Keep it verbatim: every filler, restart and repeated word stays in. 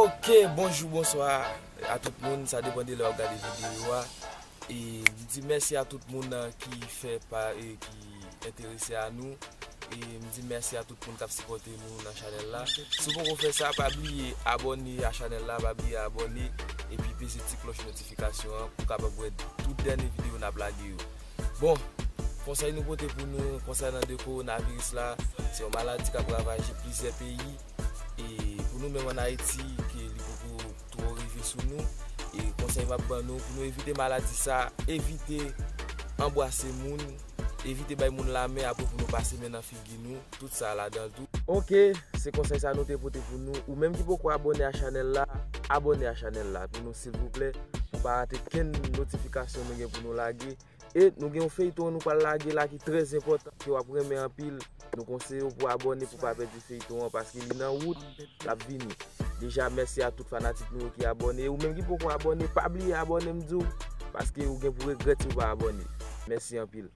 Ok, bonjou, bonswa a tout moun, sa depann de lè w ap gade videyo a. E m di mèsi a tout moun, nan, ki fè pa, e ki enterese a nou. E m di mèsi a tout moun k ap sipòte nou nan chanèl la. Si w poko fè sa, pa bliye abòne a chanèl la, pa bliye abòne, epi peze ti klòch notifikasyon an pou w kapab wè tout dènye videyo n ap lage yo. Bon, konsèy nou pote pou nou konsènan de kowonaviris la, se yon maladi k ap ravaje plizyè peyi. E pou nou menm ann Ayiti, ke li poko twò rive sou nou. E konsèy m ap ban nou, pou nou evite maladi sa, evite anbrase moun, evite bay moun lamen, apre pou nou pase men nan figi nou, tout sa ladan l tou. Ok, se konsèy sa nou te pote pou nou. Ou menm ki poko abòne a chanèl la, abòne a chanèl la pou nou silvouplè, pou pa rate kenn notifikasyon nou gen pou nou lage. E nou gen yon feyton nou pral lage la ki trè enpòtan, ke w ap renmen anpil. Nou konseye w pou abòne pou pa pèdi feyton an, paske li nan wout, l ap vini. Deja, mèsi a tout fanatik nou yo ki abòne. E ou menm ki poko abòne, pa bliye abòne, m di w, paske ou gen pou regrèt si w pa abòne. Mèsi anpil.